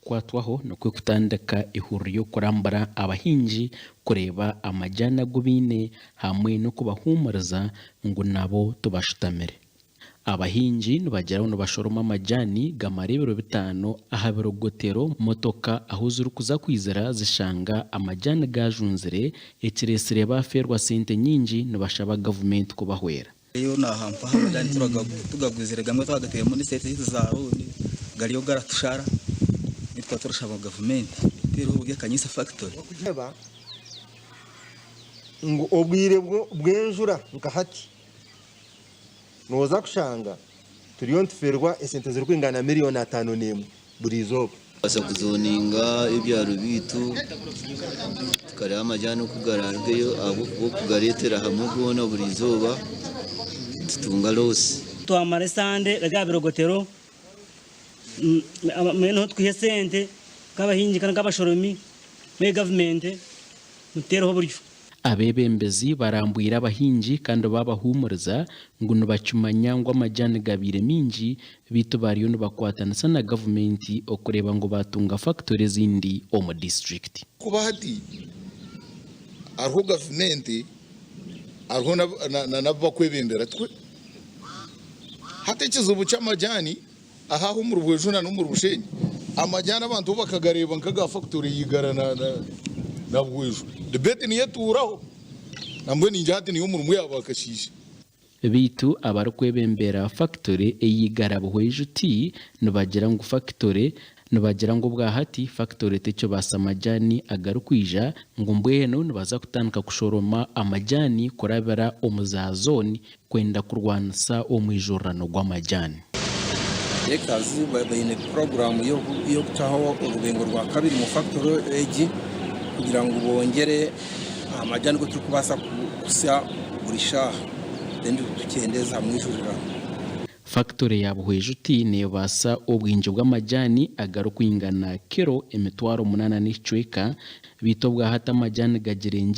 kukwatwaho nikwo kutandika ehururu y'okurambura abahingi kureeba amajaani agu baine hamwe n'okubahuumuriza ngu nabo tibashutamire. Abahingi nibagira ngu nibashoroma amajaani gamara ebiro bitaano aha birogotero motoka ahu zirikuza kwizira zishanga amajaani gajunzire ekireetsire baafeerwa sente nyingi nibashaba gavumenti kubahwera. Eyo naha mpaha amajani tugaguzire gamwe twagateiremu n'esente zaitu za looni gariyo garatushara itwe tukaba turashaba gavumenti etuteereho oburyo ekanyisa fakitori. Okureeba ngu obwire bw'enjura nka hati nooza kushanga turiyo nitufeerwa esente zirikwingana miriyoni 51 buri izooba. Tubaasa kuzoninga ebyaro byaitu tukareeba amajaani oku garaarugeyo ahabw'okuba okugareetera hamwe goona buri izooba nitutunga loosi. Twamara esande gari aha birogotero mbwenu niho tukwiha esente nk'abahingi kandi nk'abashoromi mbwenu gavumenti mututeereho oburyo. Abeebembezi barambwire abahingi kandi baabahuumuriza ngu nibakimanya ngu amajaani gabaire maingi beitu bariyo nibakwatanisa na gavumenti okureeba ngu baatunga fakitori ezindi omu disiturikiti. Kuba hati hariho gavumenti hariho n'abu bakwebembera twe hati ekizibu ky'amajaani aha aho omuri Bwejuna n'omuri Bushenyi amajaani abantu bo bakagareeba nk'aga fakitori ya Igara na Bweju debate niyo etuuraho nambwenu ningira hati niyo omurimo yaaba akashiisha. Beitu abarikwebembera fakitori eya Igara Buhweju Tea nibagira ngu fakitori nibagira ngu obwahati fakitori tekibaasa majaani agarikwija ngu mbwenu nibaza kutandika kushoroma amajaani kurabira omu za zooni kwenda kurwanisa omwijurirano gw'amajaani. Directors baine puroguraamu y'okutaho orubengo rwa kabiri omu fakitori egi kugira ngu bongyere aha majaani agu turikubaasa kusya buri shaaha then tukyendeeze aha mwijurirano. Fakitori ya Buhweju-Tea neebaasa obwingi bw'amajaani agarikwingana kiro 8,000 n'ekicweka beitu obwahati amajaani gagirengire.